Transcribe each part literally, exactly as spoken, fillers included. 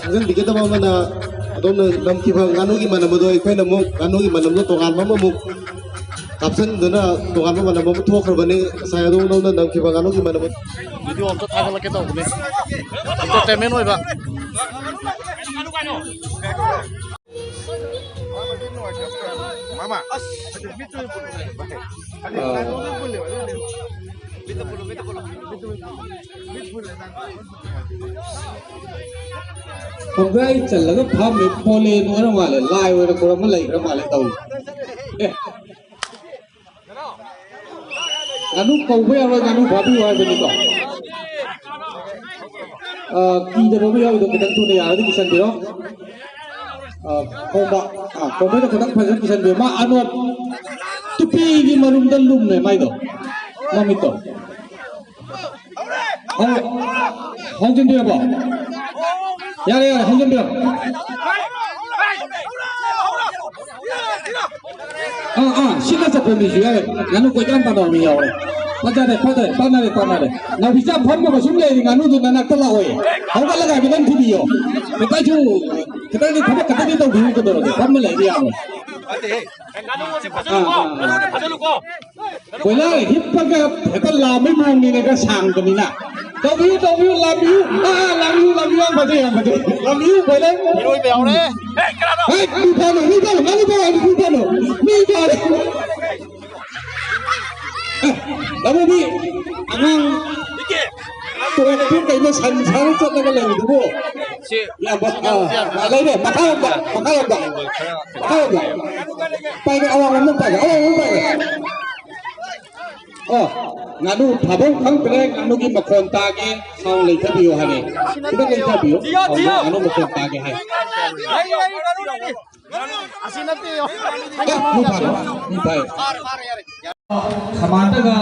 ꯈꯪꯖꯤꯟꯕꯤꯒꯗꯕ ꯑꯃꯅ, ꯑꯗꯣꯝꯅ ꯅꯝꯈꯤꯕ ꯉꯥꯅꯨꯒꯤ ꯃꯅꯝ ꯑꯗꯣ ꯑꯩꯈꯣꯏꯅ ꯑꯃꯨꯛ ꯉꯥꯅꯨꯒꯤ ꯃꯅꯝꯗꯣ ꯇꯣꯉꯥꯟꯕ ꯑꯃꯃꯨꯛ ꯍꯥꯞꯆꯤꯟꯗꯨꯅ ꯇꯣꯉꯥꯟꯕ ꯃꯅꯝ ꯑꯃ ꯊꯣꯛꯈ꯭ꯔꯕꯅꯤ꯫ ꯉꯁꯥꯏ ꯑꯗꯣꯝ ꯑꯗꯣꯝꯅ ꯅꯝꯈꯤꯕ ꯉꯥꯅꯨꯒꯤ ꯃꯅꯝ ꯑꯗꯣ ꯚꯤꯗꯤꯑꯣ ꯑꯝꯇ ꯊꯥꯒꯠꯂꯛꯀꯦ ꯇꯧꯕꯅꯦ, ꯑꯦꯟꯇꯔꯇꯦꯟꯃꯦꯟ ꯑꯣꯏꯕ꯫ ꯃꯥꯃ꯫ ꯈꯣꯡꯒ꯭ꯔꯥꯏ ꯆꯜꯂꯒ ꯐꯝꯃꯤ꯫ ꯄꯣꯂꯦꯟ ꯑꯣꯏꯔ ꯃꯥꯜꯂꯦ, ꯂꯥꯏ ꯑꯣꯏꯔ ꯈꯣꯏꯔꯝꯕ ꯂꯩꯈ꯭ꯔ ꯃꯥꯜꯂꯦ ꯇꯧꯔꯤ꯫ ꯑꯦ, ꯉꯥꯅꯨ ꯀꯧꯕ ꯌꯥꯔꯣꯏ, ꯉꯥꯅꯨ ꯐꯥꯕꯤꯌꯨ ꯍꯥꯏꯕꯅꯤꯀꯣ꯫ ꯑ, ꯀꯤꯗꯕ ꯑꯃ ꯌꯥꯎꯋꯤꯗꯣ, ꯈꯤꯇꯪ ꯊꯨꯅ ꯌꯥꯔꯗꯤ ꯀꯤꯁꯟꯕꯤꯔꯣ꯫ ꯑ, ꯈꯣꯡꯕ, ꯑ, ꯈꯣꯡꯕꯩꯗꯣ ꯈꯤꯇꯪ ꯐꯖꯅ ꯀꯤꯁꯟꯕꯤꯔꯣ꯫ ꯃꯥ ꯑꯅꯣꯞ ꯇꯨꯄꯤꯒꯤ ꯃꯔꯨꯝꯗ ꯂꯨꯝꯃꯦ ꯃꯥꯏꯗꯣ, ꯃꯃꯤꯠꯇꯣ꯫ ꯍꯧ-, ꯍꯧꯖꯤꯟꯕꯤꯔꯕꯣ? ꯌꯥꯔꯦ, ꯌꯥꯔꯦ, ꯍꯧꯖꯤꯟꯕꯤꯔꯣ꯫ ꯑꯥ, ꯑꯥ, ꯁꯤꯠꯅ ꯆꯠꯄ ꯃꯤꯁꯨ ꯌꯥꯎꯋꯦ꯫ ꯉꯥꯅꯨ ꯀꯣꯏꯇꯥꯟ ꯇꯥꯟꯅꯕ ꯃꯤ ꯌꯥꯎꯔꯦ꯫ ꯐꯖꯔꯦ, ꯐꯖꯔꯦ, ꯇꯥꯟꯅꯔꯦ, ꯇꯥꯟꯅꯔꯦ꯫ ꯅꯥꯎꯕꯤꯆꯥ ꯐꯝꯃꯒ ꯁꯨꯝ ꯂꯩꯔꯗꯤ ꯉꯥꯅꯨꯗꯨ ꯅꯅꯥꯛꯇ ꯂꯥꯛꯑꯣꯏ꯫ ꯍꯧꯒꯠꯂꯒ ꯍꯥꯏꯐꯦꯠꯇꯪ ꯊꯤꯕꯤꯌꯣ꯫ ꯈꯤꯇꯪꯁꯨ, ꯈꯤꯇꯪꯗꯤ ꯊꯕꯛ ꯈꯤꯇꯪꯗꯤ ꯇꯧꯕꯤꯌꯨ ꯀꯩꯗꯧꯔꯒꯦ? ꯐꯝꯃ ꯂꯩꯔꯗꯤ ꯌꯥꯔꯣꯏ꯫ ꯑꯥ, ꯑꯥ, ꯑꯥ꯫ ꯀꯣꯏꯂꯥ ꯍꯤꯞꯄꯒ ꯍꯦꯛꯇ ꯂꯥꯝꯕꯩ ꯃꯑꯣꯡꯅꯤꯅꯦ, ꯈꯔ ꯁꯥꯡꯕꯅꯤꯅ꯫ ꯇꯧꯕꯤꯌꯨ, ꯇꯧꯕꯤꯌꯨ, ꯂꯥꯝꯕꯤꯌꯨ꯫ ꯑꯥ, ꯑꯥ, ꯂꯥꯝꯕꯤꯌꯨ, ꯂꯥꯝꯕꯤꯌꯨ, ꯌꯥꯝ ꯐꯖꯩ, ꯌꯥꯝ ꯐꯖꯩ꯫ ꯂꯥꯝꯕꯤꯌꯨ, ꯀꯣꯏꯂꯥ꯫ ꯏꯔꯣꯏꯕ ꯌꯥꯎꯔꯦ꯫ ꯍꯦ, ꯃꯤ ꯐꯥꯅꯨ, ꯃꯤ ꯐꯥꯅꯨ, ꯃꯤ ꯐꯥꯅꯨ, ꯃꯤ ꯐꯥꯅꯨ꯫ ꯑꯦ, ꯇꯥꯃꯣ, ꯃꯤ ꯑꯉꯥꯡ ꯇꯣꯛꯄꯨ ꯀꯩꯅꯣ ꯁꯟ ꯁꯥꯔ ꯆꯠꯂꯒ ꯂꯩꯔꯤꯗꯨꯕꯨ? ꯁꯤ ꯌꯥꯝꯕ, ꯑꯥ, ꯑꯥ, ꯂꯩꯔꯦ, ꯃꯈꯥꯔꯣꯝꯗ, ꯃꯈꯥꯔꯣꯝꯗ, ꯃꯈꯥꯔꯣꯝꯗ꯫ ꯄꯥꯏꯒꯦ, ꯑꯋꯥꯡꯂꯣꯝꯗ ꯄꯥꯏꯒꯦ, ꯑꯋꯥꯡꯂꯣꯝꯗ ꯄꯥꯏꯒꯦ꯫ ꯑꯣ, ꯉꯥꯅꯨ ꯐꯥꯐꯝ ꯈꯪꯗ꯭ꯔꯦ, ꯉꯥꯅꯨꯒꯤ ꯃꯈꯣꯟ ꯇꯥꯒꯦ, ꯁꯥꯎꯟ ꯂꯩꯊꯕꯤꯌꯣ ꯍꯥꯏꯔꯦ꯫ ꯈꯤꯇꯪ ꯂꯩꯊꯕꯤꯌꯣ, ꯁꯥꯎꯟꯗꯣ, ꯉꯥꯅꯨ ꯃꯈꯣꯟ ꯇꯥꯒꯦ ꯍꯥꯏ꯫ ꯑꯁꯤ ꯅꯠꯇꯦ꯫ ꯑꯦ, ꯃꯤ ꯐꯥꯔꯦ, ꯃꯤ ꯐꯥꯔꯦ꯫ ꯁꯃꯥꯟꯇꯒ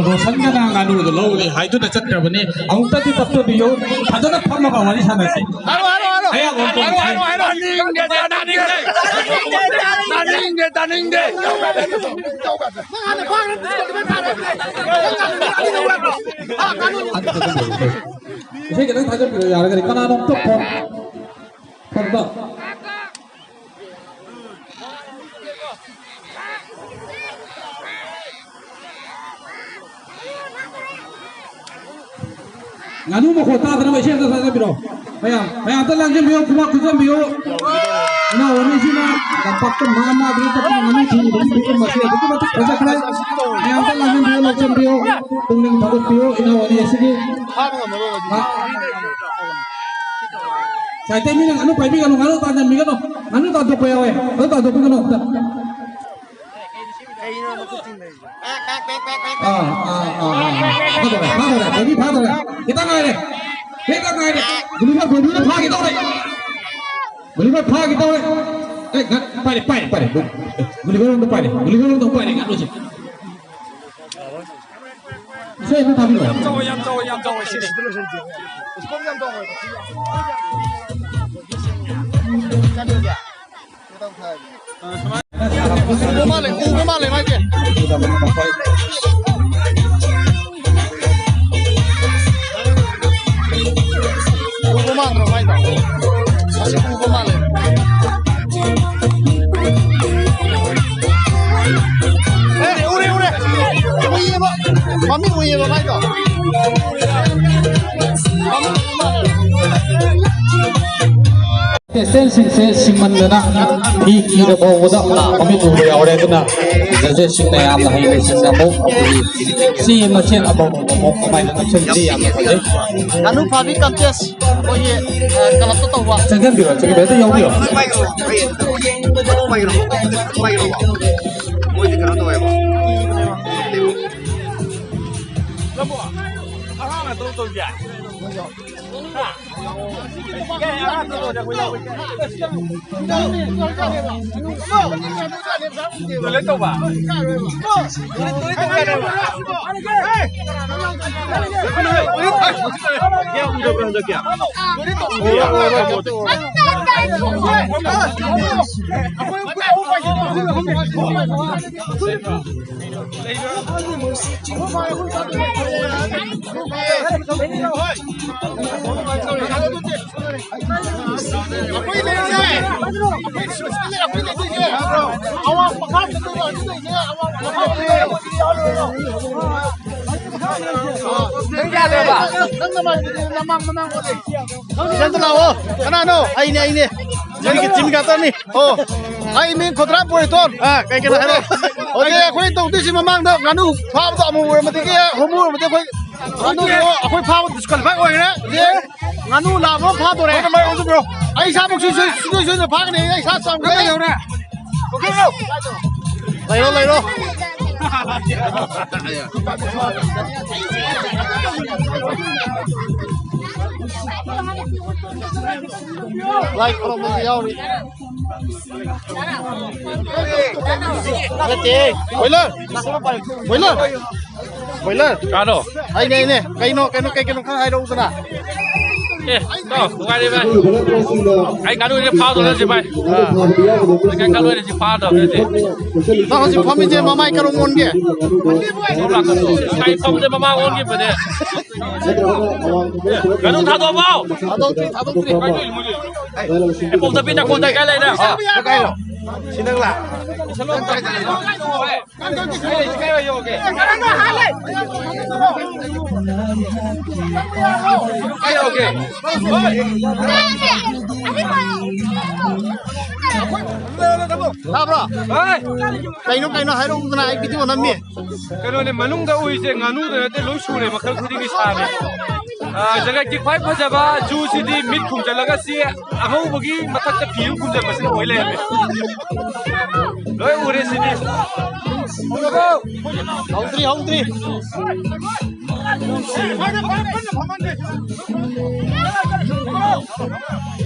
ꯔꯣꯁꯟꯒꯅ ꯉꯥꯅꯨꯗꯣ ꯂꯧꯔꯦ ꯍꯥꯏꯗꯨꯅ ꯆꯠꯈ꯭ꯔꯕꯅꯤ꯫ ꯑꯃꯨꯛꯇꯗꯤ ꯇꯞꯊꯕꯤꯌꯨ, ꯐꯖꯅ ꯐꯝꯃꯒ ꯋꯥꯔꯤ ꯁꯥꯟꯅꯁꯤ꯫ ꯍꯥꯏꯔꯣ, ꯍꯥꯏꯔꯣ, ꯍꯥꯏꯔꯣ, ꯍꯥꯏꯔꯣ, ꯍꯥꯏꯔꯣ, ꯍꯥꯏꯔꯣ꯫ ꯇꯥꯅꯤꯡꯗꯦ, ꯇꯥꯅꯤꯡꯗꯦ꯫ ꯇꯥꯅꯤꯡꯗꯦ꯫ ꯇꯥꯅꯤꯡꯗꯦ, ꯇꯥꯅꯤꯡꯗꯦ꯫ ꯏꯁꯩ ꯈꯤꯇꯪ ꯊꯥꯖꯟꯕꯤꯔꯣ ꯌꯥꯔꯒꯗꯤ꯫ ꯀꯅꯥꯅꯣ ꯑꯝꯇ ꯐꯣꯟ, ꯐꯣꯟꯗ꯫ ꯉꯥꯅꯨ ꯃꯈꯣꯟ ꯇꯥꯗꯅꯕ ꯏꯁꯩ ꯑꯝꯇ ꯊꯥꯖꯟꯕꯤꯔꯣ꯫ ꯃꯌꯥꯝ, ꯃꯌꯥꯝ ꯑꯝꯇ ꯂꯥꯡꯖꯟꯕꯤꯌꯨ, ꯈꯨꯕꯥꯛ ꯈꯨꯖꯟꯕꯤꯌꯨ꯫ ꯏꯅꯥꯎ ꯑꯅꯤꯁꯤꯅ ꯂꯝꯄꯥꯛꯇ ꯃꯥ ꯃꯥꯗꯨꯅ ꯆꯠꯇꯨꯅ ꯉꯥꯅꯨ ꯊꯤꯔꯤꯕꯒꯤ ꯐꯤꯕꯝ ꯑꯁꯤ ꯑꯗꯨꯛꯀꯤ ꯃꯇꯤꯛ ꯐꯖꯈ꯭ꯔꯦ꯫ ꯃꯌꯥꯝ ꯑꯝꯇ ꯂꯥꯡꯖꯟꯕꯤꯌꯨ, ꯂꯥꯡꯖꯟꯕꯤꯌꯨ꯫ ꯄꯨꯛꯅꯤꯡ ꯊꯧꯒꯠꯄꯤꯌꯨ ꯏꯅꯥꯎ ꯑꯅꯤ ꯑꯁꯤꯒꯤ꯫ ꯐꯥꯕ ꯉꯝꯃꯔꯣꯏ ꯍꯧꯖꯤꯛ꯫ ꯍꯥ? ꯁꯥꯏꯇꯩ ꯃꯤꯅ ꯉꯥꯅꯨ ꯄꯥꯏꯕꯤꯒꯅꯨ, ꯉꯥꯅꯨ ꯇꯥꯟꯖꯟꯕꯤꯒꯅꯨ꯫ ꯉꯥꯅꯨ ꯇꯥꯟꯊꯣꯛꯄ ꯌꯥꯎꯋꯦ, ꯉꯥꯅꯨ ꯇꯥꯟꯊꯣꯛꯄꯤꯒꯅꯨ ꯑꯝꯇ꯫ ꯑꯥ, ꯑꯥ, ꯑꯥ, ꯑꯥ, ꯑꯥ꯫ ꯐꯥꯗꯧꯔꯦ, ꯐꯥꯗꯧꯔꯦ, ꯕꯣꯕꯤ ꯐꯥꯗꯧꯔꯦ꯫ ꯈꯤꯇꯪ ꯉꯥꯏꯔꯦ, ꯈꯤꯇꯪ ꯉꯥꯏꯔꯦ꯫ Gulliver, Gulliver ꯐꯥꯈꯤꯗꯧꯔꯦ꯫ ꯒꯨꯂꯤꯚꯔ ꯐꯥꯈꯤꯗꯧꯔꯦ꯫ ꯑꯦ, ꯉ-, ꯄꯥꯏꯔꯦ, ꯄꯥꯏꯔꯦ, ꯄꯥꯏꯔꯦ꯫ ꯒꯨꯂꯤꯚꯔ ꯑꯝꯇ ꯄꯥꯏꯔꯦ, ꯒꯨꯂꯤꯚꯔ ꯑꯝꯇ ꯄꯥꯏꯔꯦ, ꯉꯥꯅꯨꯁꯦ꯫ ꯏꯁꯩ ꯑꯃ ꯊꯥꯕꯤꯔꯛꯑꯣ꯫ ꯌꯥꯝ ꯆꯥꯎꯋꯦ, ꯌꯥꯝ ꯆꯥꯎꯋꯦ, ꯌꯥꯝ ꯆꯥꯎꯋꯦ, ꯁꯤꯗꯤ꯫ ꯎꯕ ꯃꯥꯜꯂꯦ, ꯎꯕ ꯃꯥꯜꯂꯦ ꯃꯥꯏꯁꯦ꯫ ꯎꯕ ꯃꯥꯟꯗ꯭ꯔꯣ ꯃꯥꯏꯗꯣ? ꯑꯁꯤ ꯎꯕ ꯃꯥꯜꯂꯦ꯫ ꯑꯦ, ꯎꯔꯦ, ꯎꯔꯦ꯫ ꯎꯏꯌꯦꯕ꯫ ꯃꯃꯤꯠ ꯎꯏꯌꯦꯕ ꯃꯥꯏꯗꯣ꯫ ꯃꯃꯤꯠ ꯎꯏꯌꯦꯕ꯫ Contestant ꯁꯤꯡꯁꯦ ꯁꯤꯡꯃꯟꯗꯅ ꯐꯤ ꯀꯤꯔ ꯐꯥꯎꯕꯗ ꯃꯃꯤꯠ ꯎꯕ ꯌꯥꯎꯔꯦ꯫ ꯑꯗꯨꯅ judges ꯁꯤꯡꯅ ꯌꯥꯝꯅ ꯍꯩꯅ ꯁꯤꯡꯅ ꯑꯃꯨꯛ ꯑꯩꯈꯣꯏꯒꯤ ꯆꯦ ꯃꯁꯦꯟ ꯑꯃꯃꯝ ꯑꯃꯨꯛ ꯀꯃꯥꯏꯅ ꯅꯞꯁꯤꯟꯕꯗꯤ ꯌꯥꯝꯅ ꯐꯖꯩ꯫ ꯉꯥꯅꯨ ꯐꯥꯕꯤ contest ꯑꯩꯈꯣꯏꯒꯤ, ꯑ, club ꯇ ꯇꯧꯕ꯫ ꯆꯪꯁꯤꯟꯕꯤꯔꯣ, ꯆꯪꯁꯤꯟꯕꯤꯔꯣ, ꯍꯦꯛꯇ ꯌꯥꯎꯕꯤꯔꯣ꯫ ꯃꯣꯏꯗꯤ ꯀꯩꯅꯣ ꯇꯧꯋꯦꯕ꯫ ꯁꯦꯟꯇ ꯂꯥꯛꯑꯣ꯫ ꯀꯅꯥꯅꯣ? ꯑꯩꯅꯦ, ꯑꯩꯅꯦ꯫ ꯖꯤꯝꯒꯤ ꯇꯤꯝ ꯉꯥꯛꯇꯅꯤ꯫ ꯑꯣ꯫ ꯑꯩ ꯃꯤꯡ ꯈꯣꯗ꯭ꯔꯥ ꯄꯣꯏꯇꯣꯟ꯫ ꯑꯥ, ꯀꯩ ꯀꯩꯅꯣ ꯍꯥꯏꯔꯣ꯫ ꯍꯧꯖꯤꯛ ꯑꯩꯈꯣꯏ ꯇꯧꯗꯣꯏꯁꯤ ꯃꯃꯥꯡꯗ ꯉꯥꯅꯨ ꯐꯥꯕꯗꯣ ꯑꯃꯨꯛ ꯑꯣꯏꯔꯝꯃꯗꯤ, ꯍꯥꯃꯨ ꯑꯣꯏꯔꯝꯃꯗꯤ ꯑꯩꯈꯣꯏ ꯉꯥꯅꯨꯗꯣ ꯑꯩꯈꯣꯏ ꯐꯥꯕ ꯗꯤꯁꯀ꯭ꯋꯥꯂꯤꯐꯥꯏ ꯑꯣꯏꯈ꯭ꯔꯦ꯫ ꯍꯧꯖꯤꯛ ꯉꯥꯅꯨ ꯂꯥꯕ ꯑꯃ ꯐꯥꯗꯣꯔꯦ꯫ ꯑꯩ ꯏꯁꯥꯃꯛꯁꯨ ꯁꯣꯏ-, ꯁꯣꯏ-, ꯁꯣꯏꯗꯅ ꯐꯥꯒꯅꯤ꯫ ꯑꯩ ꯏꯁꯥ ꯆꯥꯎꯅ ꯀꯩꯗꯧꯔꯦ? ꯂꯩꯔꯣ, ꯂꯩꯔꯣ꯫ ꯂꯥꯏ ꯈꯨꯔꯨꯝꯕꯁꯨ ꯌꯥꯎꯔꯤ꯫ ꯅꯠꯇꯦ꯫ ꯕꯣꯏꯂꯔ꯫ ꯕꯣꯏꯂꯔ꯫ ꯕꯣꯏꯂꯔ꯫ ꯀꯥꯗꯣ꯫ ꯑꯩꯅꯦ, ꯑꯩꯅꯦ꯫ ꯀꯩꯅꯣ, ꯀꯩꯅꯣ, ꯀꯩ ꯀꯩꯅꯣ ꯈꯔ ꯍꯥꯏꯔꯛꯎꯗꯅ꯫ ꯑꯦ, ꯇꯥꯎ, ꯅꯨꯡꯉꯥꯏꯔꯤ ꯚꯥꯏ꯫ ꯑꯩ ꯉꯥꯅꯨꯁꯦ ꯐꯥꯗꯧ ꯅꯠꯇꯦ ꯚꯥꯏ꯫ ꯑꯥ꯫ ꯑꯩ ꯉꯥꯅꯨꯁꯦ ꯐꯥꯗꯧ ꯅꯠꯇꯦ꯫ ꯅꯪ ꯍꯧꯖꯤꯛ ꯐꯝꯃꯤꯁꯦ ꯃꯃꯥꯏ ꯀꯔꯣꯝ ꯑꯣꯟꯒꯦ? ꯁꯣꯝ ꯅꯥꯀꯟꯗ꯫ ꯉꯥꯏ ꯐꯝꯕꯗ ꯃꯃꯥꯡ ꯑꯣꯟꯈꯤꯕꯅꯦ꯫ ꯉꯥꯅꯨ ꯊꯥꯗꯣꯛꯑꯕꯣ? ꯊꯥꯗꯣꯛꯇ꯭ꯔꯤ, ꯊꯥꯗꯣꯛꯇ꯭ꯔꯤ꯫ ꯀꯥꯏ ꯂꯩ, ꯃꯣꯏ ꯂꯩ? ꯑꯦ, ꯄꯣꯝꯊꯕꯤ, ꯅꯥꯀꯣꯡ ꯇꯥꯏ ꯀꯥꯏ ꯂꯩꯅꯣ? ꯁꯤ ꯅꯪꯂꯥ? ꯇꯥꯕ꯭ꯔꯣ? ꯀꯩꯅꯣ, ꯀꯩꯅꯣ ꯍꯥꯏꯔꯛꯎꯗꯅ, ꯑꯩ ꯚꯤꯗꯤꯑꯣ ꯅꯝꯃꯤ꯫ ꯀꯩꯅꯣꯅꯦ, ꯃꯅꯨꯡꯗ ꯎꯏꯁꯦ ꯉꯥꯅꯨꯗ ꯅꯠꯇꯦ, ꯂꯣꯏ ꯁꯨꯔꯦ, ꯃꯈꯜ ꯈꯨꯗꯤꯡꯒꯤ ꯁꯥꯅꯦ꯫ ꯑꯥ, ꯖꯒꯠꯀꯤ ꯈ꯭ꯋꯥꯏ ꯐꯖꯕ ꯖꯨꯁꯤꯗꯤ ꯃꯤꯠ ꯈꯨꯝꯖꯤꯜꯂꯒ ꯆꯦ ꯑꯉꯧꯕꯒꯤ ꯃꯊꯛꯇ ꯐꯤ ꯑꯃ ꯈꯨꯝꯖꯤꯟꯕꯁꯤꯅ ꯑꯣꯏ ꯂꯩꯔꯝꯃꯦ꯫ ꯂꯣꯏ ꯎꯔꯦ ꯁꯤꯗꯤ꯫ ꯍꯧꯗ꯭ꯔꯤ, ꯍꯧꯗ꯭ꯔꯤ꯫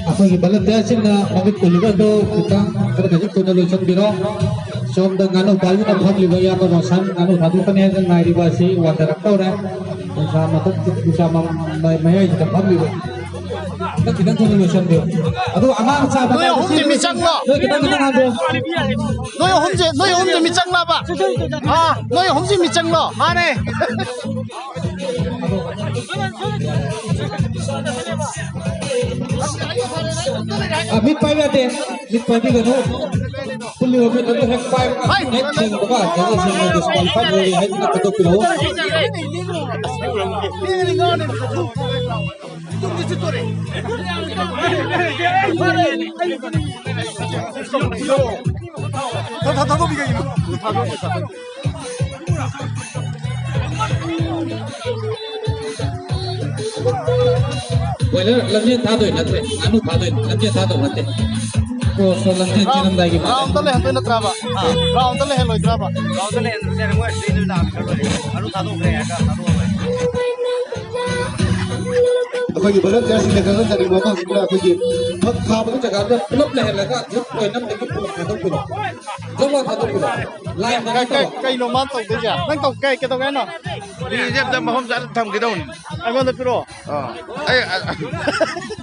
ꯑꯩꯈꯣꯏꯒꯤ ꯚꯣꯂꯨꯟꯇꯤꯌꯔꯁꯤꯡꯅ ꯃꯃꯤꯠ ꯎꯏꯕ ꯑꯗꯨ ꯈꯤꯇꯪ ꯈꯔ ꯈꯖꯤꯛ ꯊꯨꯅ ꯂꯣꯏꯁꯤꯟꯕꯤꯔꯣ꯫ ꯁꯣꯝꯗ ꯉꯥꯅꯨ ꯄꯥꯏꯗꯨꯅ ꯐꯝꯂꯤꯕ ꯏꯌꯥꯝꯕ ꯔꯣꯁꯟ ꯉꯥꯅꯨ ꯊꯥꯗꯣꯛꯀꯅꯤ ꯍꯥꯏꯅ ꯉꯥꯏꯔꯤꯕ ꯑꯁꯤ ꯋꯥꯟꯊꯔꯛꯇꯧꯔꯦ꯫ ꯅꯨꯡꯁꯥ ꯃꯊꯛ, ꯅꯨꯡꯁꯥ ꯃ-, ꯃ-, ꯃꯌꯥꯏꯁꯤꯗ ꯐꯝꯂꯤꯕ꯫ ꯈꯤꯇꯪ ꯊꯨꯅ ꯂꯣꯏꯁꯟꯕꯤꯌꯨ꯫ ꯑꯗꯨ ꯑꯉꯥꯡ ꯆꯥꯕ ꯅꯣꯏ ꯑꯍꯨꯝꯁꯦ ꯃꯤꯆꯪꯂꯣ? ꯅꯣꯏ ꯈꯤꯇꯪ ꯈꯤꯇꯪ ꯍꯥꯟꯕꯤꯌꯨ꯫ ꯅꯣꯏ ꯑꯍꯨꯝꯁꯦ, ꯅꯣꯏ ꯑꯍꯨꯝꯁꯦ ꯃꯤꯆꯪꯂꯕ? ꯑꯥ, ꯅꯣꯏ ꯑꯍꯨꯝꯁꯦ ꯃꯤꯆꯪꯂꯣ? ꯃꯥꯅꯦ꯫ ꯑ, ꯃꯤꯠ ꯄꯥꯏꯕ ꯌꯥꯗꯦ꯫ ꯃꯤꯠ ꯄꯥꯏꯕꯤꯒꯅꯨ꯫ ꯄꯨꯜꯂꯤꯕ ꯃꯤꯠ ꯑꯗꯨ ꯍꯦꯛ ꯄꯥꯏꯕ, ꯍꯦꯛ ꯊꯦꯡꯕꯒ ꯖꯒꯣꯏꯁꯤꯡ disqualify ꯑꯣꯏꯔꯦ ꯍꯥꯏꯗꯨꯅ ꯈꯪꯗꯣꯛꯄꯤꯔꯛꯎ꯫ ꯕꯣꯏꯂꯔ ꯂꯝꯖꯦꯟ ꯊꯥꯗꯣꯏ ꯅꯠꯇ꯭ꯔꯦ, ꯉꯥꯅꯨ ꯊꯥꯗꯣꯏꯅꯤ, ꯂꯝꯖꯦꯟ ꯊꯥꯗꯧ ꯅꯠꯇꯦ꯫ ꯀ꯭ꯔꯣꯁꯇ ꯂꯝꯖꯦꯟ ꯆꯦꯜꯂꯝꯗꯥꯏꯒꯤ ꯔꯥꯎꯟꯗ ꯂꯩꯍꯟꯗꯣꯏ ꯅꯠꯇ꯭ꯔꯕ? ꯔꯥꯎꯟꯗ ꯂꯩꯍꯜꯂꯣꯏꯗ꯭ꯔꯕ? ꯔꯥꯎꯟꯗ ꯂꯩꯍꯟꯗꯣꯏꯅꯦ, ꯃꯣꯏ ꯑꯁꯤꯗꯩꯗ ꯂꯥꯛꯑꯒ ꯊꯥꯗꯣꯛꯑꯔꯣꯏ꯫ ꯉꯥꯅꯨ ꯊꯥꯗꯣꯛꯈ꯭ꯔꯦ ꯍꯥꯏꯔꯒ ꯊꯥꯗꯣꯛꯑꯔꯣꯏ꯫ ꯑꯩꯈꯣꯏꯒꯤ ꯚꯣꯂꯟꯇꯤꯌꯔꯁꯤꯡꯅ ꯀꯩꯅꯣ ꯆꯠꯅꯤꯡꯕ ꯃꯐꯝꯁꯤꯗ ꯑꯩꯈꯣꯏꯒꯤ ꯐꯛ ꯊꯥꯕꯒꯤ ꯖꯒꯥꯗ ꯄꯨꯂꯞ ꯂꯩꯍꯜꯂꯒ ꯒ꯭ꯔꯨꯞ ꯑꯣꯏꯅ ꯑꯃꯗꯒꯤ ꯄꯨꯂꯞ ꯊꯥꯗꯣꯛꯄꯤꯔꯣ꯫ ꯖꯒꯣꯏ ꯊꯥꯗꯣꯛꯄꯤꯔꯣ꯫ ꯂꯥꯏꯟꯗ ꯀꯩ-, ꯀꯩ-, ꯅꯠꯇꯕ꯫ ꯀꯩꯅꯣ ꯃꯥ ꯇꯧꯗꯣꯏꯁꯦ? ꯅꯪ ꯇꯧ-, ꯀꯩ-, ꯀꯩꯗꯧꯒꯦ ꯍꯥꯏꯅꯣ? ꯃꯤꯁꯦ ꯑꯝꯇ ꯃꯐꯝ ꯆꯥꯅ ꯊꯝꯈꯤꯗꯧꯅꯤ꯫ ꯑꯩꯉꯣꯟꯗ ꯄꯤꯔꯛꯑꯣ꯫ ꯑꯥ꯫ ꯑꯩ, ꯑ,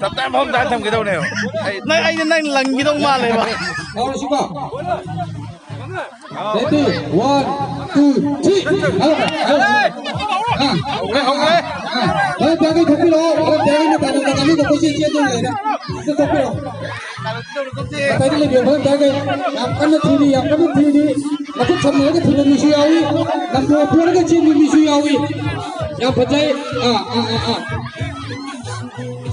ꯇꯞ ꯇꯥꯏ ꯃꯐꯝ ꯆꯥꯅ ꯊꯝꯈꯤꯗꯧꯅꯦꯕ꯫ ꯑꯩ ꯅꯪ, ꯑꯩꯅ ꯅꯪ ꯂꯪꯈꯤꯗꯧ ꯃꯥꯜꯂꯦꯕ꯫ ꯍꯧꯔꯁꯤꯀꯣ꯫ Ready, one, two, three. ꯍꯧꯔꯣ, ꯍꯧꯔꯣ꯫ ꯑꯥ, ꯍꯧꯔꯦ, ꯍꯧꯔꯦ꯫ ꯑꯥ, ꯍꯣꯔꯦꯟ ꯇꯌꯥꯔꯒꯤ ꯊꯣꯛꯄꯤꯔꯛꯑꯣ꯫ ꯍꯣꯔꯦꯟ ꯇꯌꯥꯔꯒꯤ ꯃꯇꯥꯏꯗ ꯉꯥꯅꯨꯗ ꯀꯣꯏꯆꯦꯟ ꯆꯦꯟꯗꯨꯅ ꯂꯩꯔꯦ꯫ ꯑꯝꯇ ꯊꯣꯛꯄꯤꯔꯛꯑꯣ꯫ ꯃꯇꯥꯏꯗ ꯂꯩꯕꯤꯌꯣ, ꯍꯣꯔꯦꯟ ꯇꯌꯥꯔꯒꯤ꯫ ꯌꯥꯝ ꯀꯟꯅ ꯊꯤꯔꯤ, ꯌꯥꯝ ꯀꯟꯅ ꯊꯤꯔꯤ꯫ ꯃꯈꯨꯠ ꯁꯝꯅꯔꯒ ꯊꯤꯟꯕ ꯃꯤꯁꯨ ꯌꯥꯎꯏ꯫ ꯂꯝꯕꯣ ꯄꯨꯔꯒ ꯆꯦꯟꯕ ꯃꯤꯁꯨ ꯌꯥꯎꯏ꯫ ꯌꯥꯝ ꯐꯖꯩ꯫ ꯑꯥ, ꯑꯥ, ꯑꯥ, ꯑꯥ꯫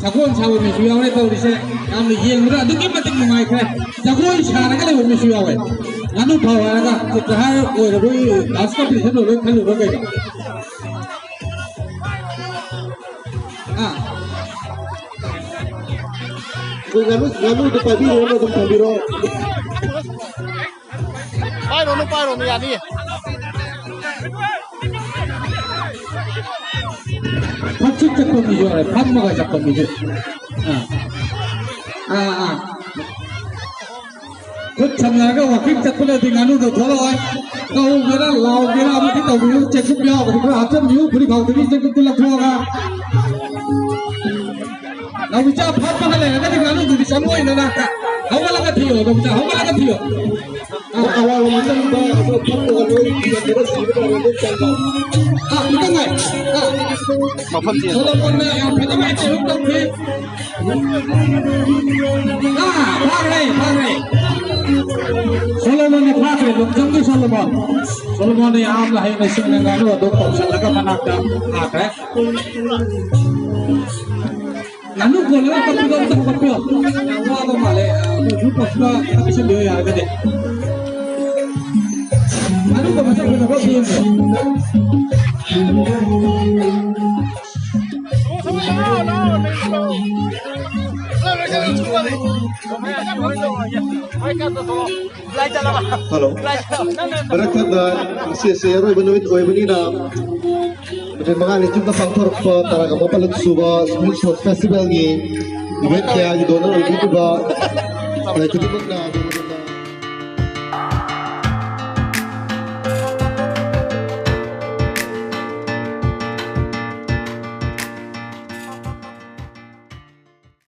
ꯁꯒꯣꯜ ꯁꯥꯕ ꯃꯤꯁꯨ ꯌꯥꯎꯔꯦ ꯇꯧꯔꯤꯁꯦ꯫ ꯌꯥꯝꯅ ꯌꯦꯡꯕꯗ ꯑꯗꯨꯛꯀꯤ ꯃꯇꯤꯛ ꯅꯨꯡꯉꯥꯏꯈ꯭ꯔꯦ꯫ ꯖꯒꯣꯏ ꯁꯥꯔꯒ ꯂꯩꯕ ꯃꯤꯁꯨ ꯌꯥꯎꯋꯦ꯫ ꯉꯥꯅꯨ ꯐꯥꯎ ꯍꯥꯏꯔꯒ ꯆꯤꯇ꯭ꯔꯍꯥꯔ ꯑꯣꯏꯔꯕꯣꯏ, dance competition ꯑꯣꯏꯔꯕꯣꯏ ꯈꯜꯂꯨꯕ꯭ꯔꯥ ꯀꯩꯅꯣ? ꯑꯥ꯫ ꯑꯩꯈꯣꯏ ꯉꯥꯅꯨ, ꯉꯥꯅꯨꯗꯣ ꯄꯥꯏꯕꯤꯔꯣꯅ ꯑꯗꯨꯝ ꯊꯝꯕꯤꯔꯣ꯫ ꯄꯥꯏꯔꯣꯅꯨ, ꯄꯥꯏꯔꯣꯅꯨ, ꯌꯥꯅꯤꯌꯦ꯫ ꯐꯠꯆꯤꯠ ꯆꯠꯄ ꯃꯤꯁꯨ ꯌꯥꯎꯔꯦ, ꯐꯝꯃꯒ ꯆꯠꯄ ꯃꯤꯁꯨ꯫ ꯑꯥ꯫ ꯑꯥ, ꯑꯥ꯫ ꯈꯨꯠ ꯁꯝꯅꯔꯒ walking ꯆꯠꯄꯅꯗꯤ ꯉꯥꯅꯨꯗꯣ ꯊꯣꯛꯂꯛꯑꯣꯏ꯫ ꯀꯧꯒꯦꯔꯥ, ꯂꯥꯎꯒꯦꯔꯥ, ꯑꯃꯗꯤ ꯇꯧꯕꯤꯌꯨ, ꯆꯦꯡꯀꯨꯞ ꯌꯥꯎꯔꯒꯗꯤ ꯈꯔ ꯍꯥꯞꯆꯤꯟꯕꯤꯌꯨ, ꯐꯨꯔꯤꯠ ꯈꯥꯎꯗꯒꯤ ꯆꯦꯡꯀꯨꯞꯇꯨ ꯂꯧꯊꯣꯛꯑꯒ꯫ ꯅꯥꯎꯕꯤꯆꯥ ꯐꯝꯃꯒ ꯂꯩꯔꯒꯗꯤ ꯉꯥꯅꯨꯗꯨꯗꯤ ꯆꯪꯉꯣꯏ ꯅꯅꯥꯛꯇ꯫ ꯍꯧꯒꯠꯂꯒ ꯊꯤꯌꯣ, ꯅꯥꯎꯕꯤꯆꯥ, ꯍꯧꯒꯠꯂꯒ ꯊꯤꯌꯣ꯫ ꯑꯥ꯫ ꯑꯋꯥꯡ ꯂꯝꯖꯤꯡꯗ ꯑꯩꯈꯣꯏ ꯐꯝꯃꯒ ꯂꯣꯏ ꯊꯤꯔꯝꯗꯅ ꯁꯤꯕ ꯇꯧꯔꯦ, ꯑꯗꯨꯝ ꯆꯪꯕ꯫ ꯑꯥ, ꯈꯤꯇꯪ ꯉꯥꯏ꯫ ꯑꯥ꯫ ꯃꯐꯝ ꯆꯦꯟ꯫ ꯁꯣꯂꯣꯃꯣꯟꯅ ꯌꯥꯝ ꯐꯖꯕ action ꯑꯃ ꯇꯧꯈꯤ꯫ ꯑꯥ, ꯐꯥꯈ꯭ꯔꯦ, ꯐꯥꯈ꯭ꯔꯦ꯫ ꯁꯣꯂꯣꯃꯣꯟꯅ ꯐꯥꯈ꯭ꯔꯦ, ꯂꯣꯡꯖꯝꯒꯤ ꯁꯣꯂꯣꯃꯣꯟ꯫ ꯁꯣꯂꯣꯃꯣꯟꯅ ꯌꯥꯝꯅ ꯍꯩꯅ ꯁꯤꯡꯅ ꯉꯥꯅꯨ ꯑꯗꯨ ꯀꯧꯁꯜꯂꯒ ꯃꯅꯥꯛꯇ ꯐꯥꯈ꯭ꯔꯦ꯫ ꯉꯥꯅꯨ ꯀꯣꯜꯂꯒ ꯀꯞꯄꯗꯣ ꯑꯝꯇ ꯍꯧꯒꯠꯄꯤꯌꯣ꯫ ꯌꯥꯝ ꯋꯥꯕ ꯃꯥꯜꯂꯦ꯫ ꯑ, ꯃꯣꯏ group post ꯈꯔ ꯄꯤꯁꯟꯕꯤꯌꯣ ꯌꯥꯔꯒꯗꯤ꯫ ꯉꯥꯅꯨ ꯀꯣꯜ ꯃꯁꯛ ꯐꯖꯕ ꯑꯝꯇ ꯌꯦꯡꯕꯤꯌꯣ꯫ Hello. ꯃꯔꯛ ꯊꯠꯅ ꯉꯁꯤ ꯑꯁꯤ ꯑꯔꯣꯏꯕ ꯅꯨꯃꯤꯠ ꯑꯣꯏꯕꯅꯤꯅ, ꯅꯨꯃꯤꯠ ꯃꯉꯥꯅꯤ ꯆꯨꯞꯅ ꯄꯥꯡꯊꯣꯔꯛꯄ ꯇꯔꯥꯒ ꯃꯥꯄꯜꯂꯛ ꯁꯨꯕ Spring Sports Festivalꯒꯤ event ꯀꯌꯥꯒꯤ donor ꯑꯣꯏꯕꯤꯔꯤꯕ ꯈꯨꯗꯤꯡꯃꯛꯅ